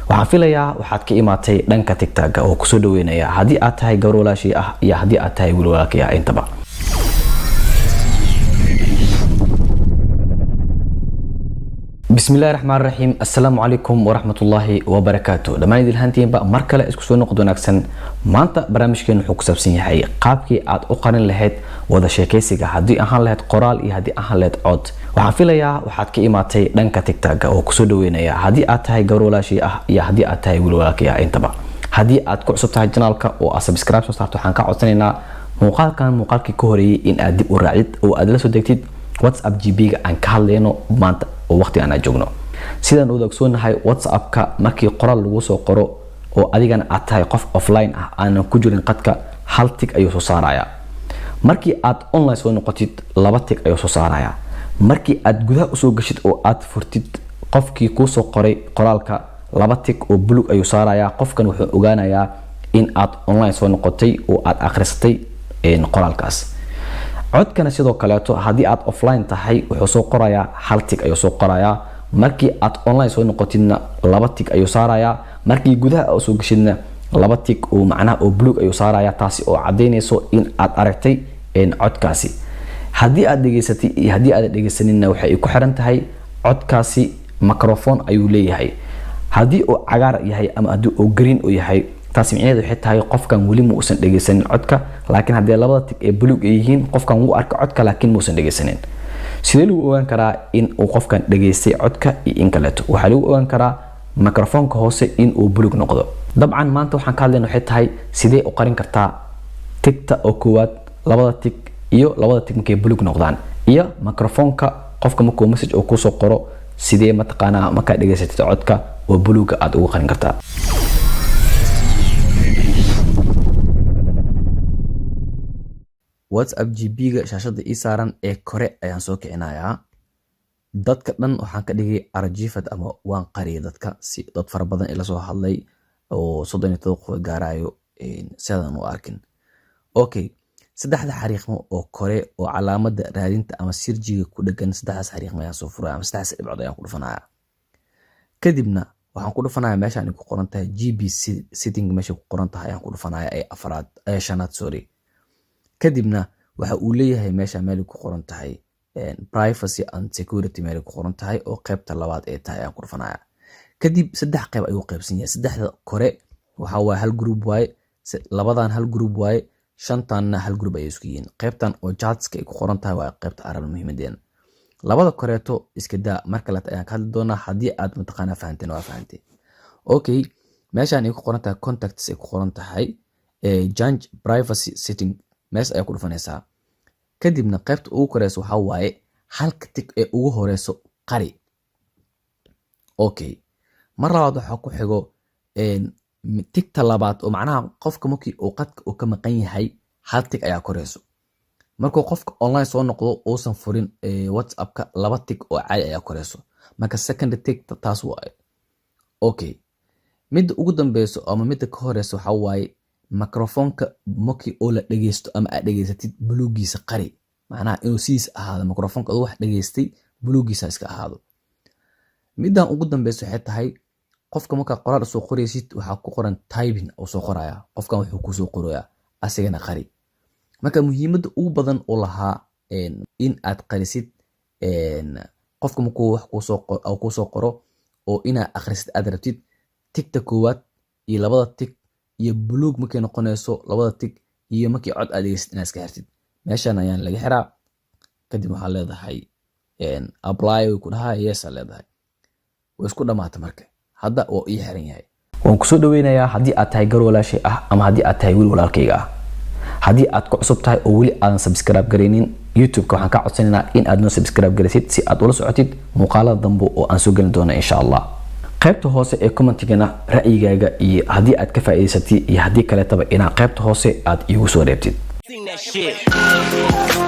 Waxaan filayaa waxaad ka imaatay dhanka TikTok oo kusoo dhaweynaya, haddii aad tahay gabar walaashii ah iyo haddii aad tahay wiil walaalkii ah intaba. Bismillahi raxmaan raxiim. Assalaamu calaykum waraxmatullaahi wabarakaatu. Dhammaan idil hantiinba, mar kale isku soo noqod wanaagsan. Maanta barnaamijkeenu wuxuu ku saabsan yahay qaabkii aad u qarin lahayd wada sheekaysiga, haddii ahaan lahayd qoraal iyo haddii ahaan lahayd cod. Waxaan filayaa waxaad ka imaatay dhanka TikTok oo kusoo dhaweynaya, haddii aad tahay gabar walaashii ah iyo haddii aad tahay wiil walaalkii ah intaba. Haddii aad ku cusub tahay channelka oo aad subscribe soo saarto, waxaan ka codsanaynaa muuqaalkan muuqaalkii ka horeeyey in aad dib u raacid oo aad la soo degtid WhatsApp GB-ga aan ka hadlayno maanta oo waqti aan joogno. Sidaan wada ogsoonahay, WhatsAppka markii qoraal lagu soo qoro oo adigana aad tahay qof offline ah, aanan ku jirin qadka, hal tick ayuu soo saarayaa. Markii aad online soo noqotid, laba tick ayuu soo saarayaa. Markii aad gudaha usoo gashid oo aad furtid qofkii kuusoo qoray qoraalka, laba tick oo bulug ayuu saarayaa. Qofkan wuxuu ogaanayaa in aad online soo noqotay oo aad akhrisatay qoraalkaas. Codkana sidoo kaleeto, haddii aad offline tahay, wuxuu soo qorayaa hal tick ayuu soo qorayaa. Markii aad online soo noqotidna, laba tick ayuu saarayaa. Markii gudaha aad soo gashidna, laba tick oo macnaha oo buluug ayuu saarayaa, taasi oo cadaynayso in aad aragtay codkaasi. Haddii aad dhegaysatay iyo haddii aad dhegaysaninna, waxay ku xiran tahay codkaasi microphone ayuu leeyahay. Haddii uu cagaar yahay ama haddii uu green u yahay, taasi micnaheedu waxay tahay qofkan weli ma uusan dhegaysanin codka. Laakiin haddii labada tick ee buluug ay yihiin, qofkan wuu arka codka laakiin muusan dhegaysanin. Sidee lagu ogaan karaa in uu qofkan dhegaystay codka iyo in kaleeto? Waxaa lagu ogaan karaa microfoonka hoose in uu buluug noqdo. Dabcan maanta waxaan ka hadlayna waxay tahay sidee u qarin kartaa tickta oo koowaad, labada tick iyo labada tick markay buluug noqdaan, iyo microfoonka qofka markuu message uu kusoo qoro, sidee mataqaanaa markaad dhegaysatid codka oo buluuga aad ugu qarin kartaa. WhatsApp GB-ga shaashada ii saaran ee kore ayaan soo kicinayaa. Dadka dhan waxaan ka dhigay archived ama waan qariyay dadka, si dad fara badan ila soo hadlay oo 37 qof gaarayo sidan u arkin. Okay, saddexda xariiqmo oo kore oo calaamada raadinta ama searchiga ku dhegan, saddexdaas xariiqmo ayaan soo furaya ama saddexdaas dhibcood ayaan ku dhufanaya. Kadibna waxaan ku dhufanaya meeshaan ay ku qoran tahay GB setting. Meesha ku qoran tahay ayaan ku dhufanaya ee afraad, ee shanaad, sorry. Kadibna waxa uu leeyahay meesha meel ku qoran tahay privacy and security, meel ku qoran tahay oo qaybta labaad ee tahay ayaan ku dhufanaya. Kadib saddex qayb ayuu qaybsan yahay. Saddexda kore waxa waaye hal group waaye, labadan hal group waaye, shantanna hal group ayay isku yihiin. Qaybtan oo chatska ay ku qoran tahay waa qaybta arab muhiimadeena. Labada koreeto iska daa, mar kaleeta ayaan ka hadli doonaa. Haddii aad mataqaanaa fahanteen, waa fahantay. Okay, meeshaan ay ku qoran tahay contacts ay ku qoran tahay, change privacy setting, meesha ayaa ku dhufanaysaa. Kadibna qaybta ugu koreyso waxaa waaye halka tick ee ugu horeyso qari. Okay, mar labaad waxaa ku xigo tickta labaad oo macnaha qofka markii uu qadka uu ka maqan yahay, hal tick ayaa koreyso. Markuu qofka online soo noqdo, uusan furin WhatsAppka, laba tick oo caadi ayaa koreyso. Marka second tick taas waaye. Okay, midda ugu dambeyso ama midda ka horeyso waxaa waaye microfoonka markii oo la dhegeysto ama aad dhegeysatid, buluugiisa qari. Macnaha inuu sidiis ahaado microfoonka adoo wax dhegeystay, buluugiisa iska ahaado. Middan ugu dambeyso waxay tahay qofka markaa qoraal soo qoraysid, waxaa ku qoran typing uu soo qoraya, qofkan wuxuu kusoo qorayaa, asigana qari. Marka muhiimadda ugu badan uu lahaa in aad qarisid qofka markuu wax kuusoo qoro oo inaad akhrisid aad rabtid, tickta koowaad iyo labada tick iyo buluug markay noqonayso labada tick iyo markii cod aad dhegeysid, inaad iska xirtid. Meeshan ayaan laga xiraa. Kadib waxaa leedahay apply, way ku dhahaa, yes aa leedahay, way isku dhamaata. Marka hadda waa ii xiran yahay. Waan kusoo dhaweynayaa haddii aad tahay gar walaashay ah ama haddii aad tahay wiil walaalkayga ah. Haddii aad ku cusub tahay oo weli aadan subscribe garaynin YouTube-ka, waxaan kaa codsanaynaa in aad noo subscribe garaysid si aad ula socotid muuqaalada dambe oo aan soo gelin doono, insha Allah. Qaybta hoose ee commentigana ra'yigaaga iyo haddii aad ka faa'iidaysatay iyo haddii kaleetaba inaad qaybta hoose aad iigu soo reebtid. Sing that shit.